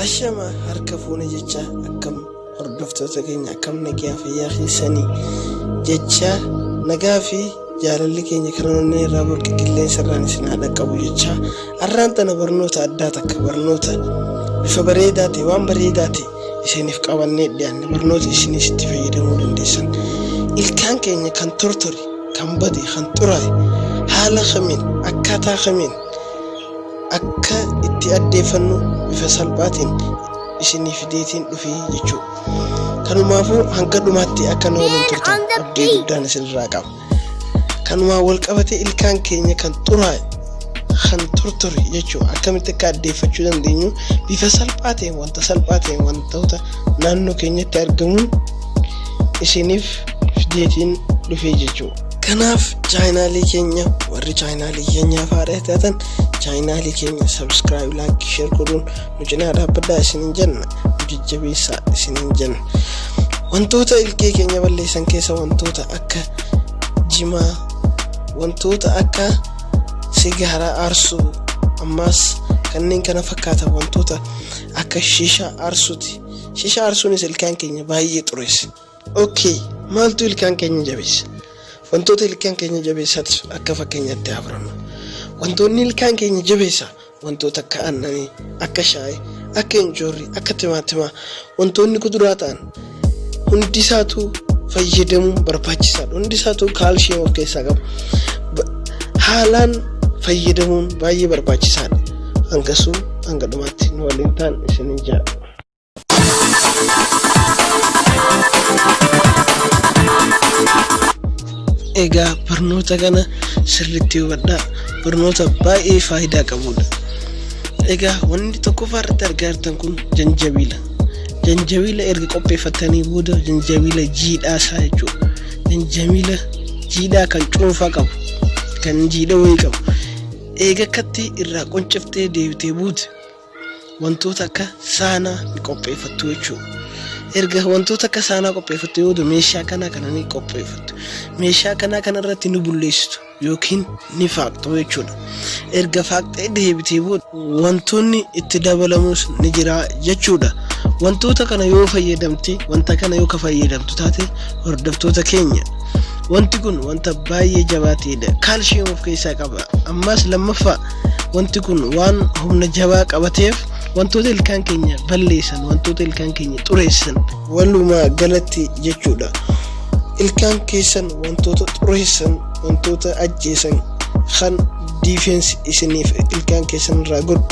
Ashama harka fuune jecha akkam hordoftoota keenya, akkam nagaa fayyaa keessanii jecha, nagaa fi jaalalli keenya kan onnee irraa burqe qilleensa irraan isin haa dhaqqabu jecha, har'aan tana barnoota addaa takka, barnoota bifa bareedaa ta'e, waan bareedaa ta'e isiniif qabannee dhiyaanne, barnoota isinis itti fayyadamuu dandeessan. Ilkaan keenya kan tortore, kan bade, kan xuraa'e haala kamiin, akkaataa kamiin akka itti addeeffannu bifa salphaatiin isinii fideetiin dhufee jechuudha. Kanumaafuu hanga dhumaatti akka nu waliin turtan abdii guddaan isinirraa qaba. Kanumaan wal qabatee ilkaan keenya kan xuraa'e, kan tortore jechuudha, akkamitti akka addeeffachuu dandeenyu bifa salphaa ta'een, wanta salphaa ta'een, wantoota naannoo keenyatti argamuun isiniif fideetiin dhufee jechuudha. Kanaaf chaanaalii keenya, warri chaanaalii keenyaaf haaraa taatan, chaanaalii keenya subscribe, like, share godhuun nu cinaa dhaabbadhaa isiniin jenna, nu jajjabeessaa isiniin jenna. Wantoota ilkee keenya balleessan keessa wantoota akka jimaa, wantoota akka sigaaraa aarsuu, ammaas kanneen kana fakkaatan, wantoota akka shishaa aarsuuti. Shishaa aarsuunis ilkaan keenya baay'ee xureessa. Okay, maaltu ilkaan keenya jabeessa? Wantoota ilkaan keenya jabeessatis akka fakkeenyaatti haa fudhannu. Wantoonni ilkaan keenya jabeessa wantoota akka aannanii, akka shaayii, akka injoorrii, akka timaatimaa, wantoonni kuduraa ta'an hundisaatu fayyadamuun barbaachisaadha. Hundisaatu kaalshiyeem of keessaa qaba. Haalaan fayyadamuun baay'ee barbaachisaadha. Hangasuu hanga dhumaatti nu waliin ta'an isiniin jedha. Egaa barnoota kana sirriitti hubadhaa. Barnoota baay'ee faayidaa qabudha. Egaa wanni tokkoffaa irratti argaa jirtan kun janjabiila. Janjabiila erga qopheeffattanii booda, janjabiila jiidhaa isaa jechuudha. Janjabiila jiidhaa kan cuunfaa qabu, kan jiidha wayii qabu. Eega akkatti irraa qonciftee deebitee buute, wantoota akka saanaa ni qopheeffattu jechuudha. Erga wantoota akka saanaa qopheeffattu yoo meeshaa kanaa kana ni qopheeffattu. Meeshaa kanaa kana irratti ni bulleessitu yookiin ni faaqxu jechuudha. Erga faaqxee deebitee booda wantoonni itti dabalamus ni jira jechuudha. Wantoota kana yoo fayyadamte, wanta kana yoo ka fayyadamtu taate, hordoftoota keenya, wanti kun wanta baay'ee jabaa ta'edha. Kaalshiyeem of keessaa qaba. Ammas lammaffaa wanti kun waan humna jabaa qabateef wantoota ilkaan keenya balleessan, wantoota ilkaan keenya xureessan, walumaa galatti jechuudha. Ilkaan keessan wantoota xureessan, wantoota ajjeesan, kan defense isiniif ilkaan keessan irraa godhu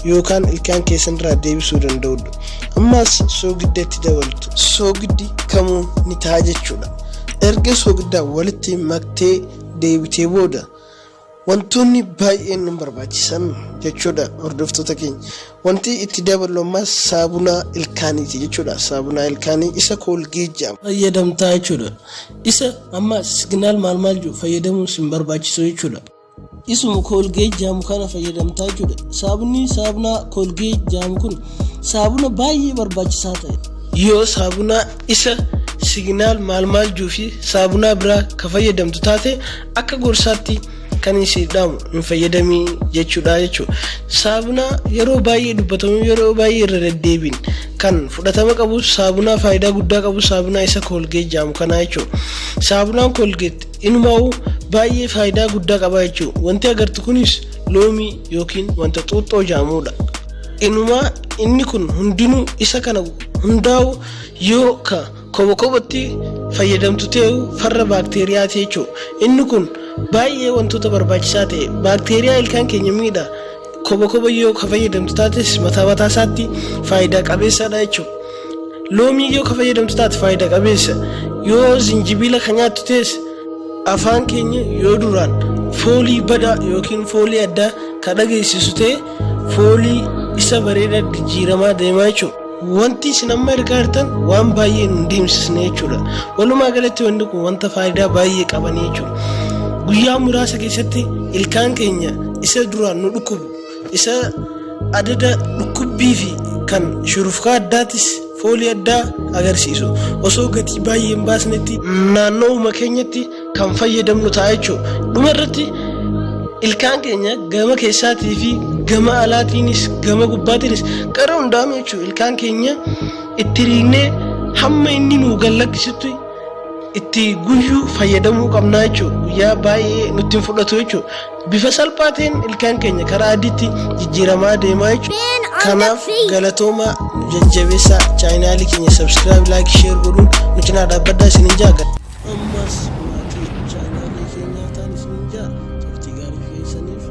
yookaan ilkaan keessan irraa deebisuu danda'udha. Ammas soogidda itti dabaltu. Soogiddi kamuu ni ta'a jechuudha. Erga soogiddaa walitti maktee deebitee booda wantoonni baay'een nu barbaachisan jechuudha, hordoftoota keenya. Wanti itti dabalu ammas saabunaa ilkaaniiti jechuudha. Saabunaa ilkaanii isa Colgate jedhama. Fayyadamtaa jechuudha. Isa amma Signal maal maal jiru fayyadamuun sin barbaachisu jechuudha. Isuma Colgate jedhamu kana fayyadamtaa jechuudha. Saabunni saabunaa Colgate jedhamu kun saabuna baay'ee barbaachisaa ta'e. Yoo saabunaa isa Signal maal maal jiru fi saabunaa biraa ka fayyadamtu taate, akka gorsaatti kan isin dhaamu hin fayyadamii jechuudha jechuudha. Saabunaa yeroo baay'ee dubbatamu, yeroo baay'ee irra deddeebiin kan fudhatama qabu, saabunaa faayidaa guddaa qabu, saabunaa isa Colgate jedhamu kanaa jechuudha. Saabunaan Colgate inumaa'u baay'ee faayidaa guddaa qaba jechuudha. Wanti agartu kunis loomii yookiin wanta xuuxxoo jedhamudha. Inumaa inni kun hundinuu isa kana hundaa'u yoo ka koba kobatti fayyadamtu ta'u farra baakteeriyaati jechuudha. Inni kun baay'ee wantoota barbaachisaa ta'e, baakteeriyaa ilkaan keenya miidha. Koba koba yoo ka fayyadamtu taates mataa mataa isaatti faayidaa qabeessadha jechuudha. Loomii yoo ka fayyadamtu taate faayidaa qabeessa. Yoo zinjibiila ka nyaattu ta'es, afaan keenya yoo duraan foolii badaa yookiin foolii addaa ka dhageessisu ta'e, foolii isa bareedaa jijjiiramaa deemaa jechuudha. Wanti isin amma ergaa jirtan waan baay'ee hin deemsisne jechuudha. Walumaa galatti wanti kun wanta faayidaa baay'ee qabanii jechuudha. Guyyaa muraasa keessatti ilkaan keenya isa duraan nu dhukkubu, isa adada dhukkubbii fi kan shurufkaa addaatis foolii addaa agarsiisu, osoo gatii baay'ee hin baasnetti naannooma keenyatti kan fayyadamnu ta'a jechuudha. Dhuma irratti ilkaan keenya gama keessaatii fi Gama alaatiinis gama gubbaatiinis gara hundaanuu jechuudha. Ilkaan keenya itti riignee hamma inni nuu gad lakkisutti itti guyyuu fayyadamuu qabnaa jechuudha. Guyyaa baay'ee nutti hin fudhatu jechuudha. Bifa salphaa ta'een ilkaan keenya karaa adiitti jijjiiramaa deemaa jechuudha. Spin on the Kanaaf beat. Galatoomaa, nu jajjabeessaa, chaanaalii keenya subscribe, like, share godhuun nu cinaa dhaabbadhaa isiniin jaa. Ammas maatii chaanaalii keenyaa ta'an isiniin jaa. Turtii gaarii keessaniif.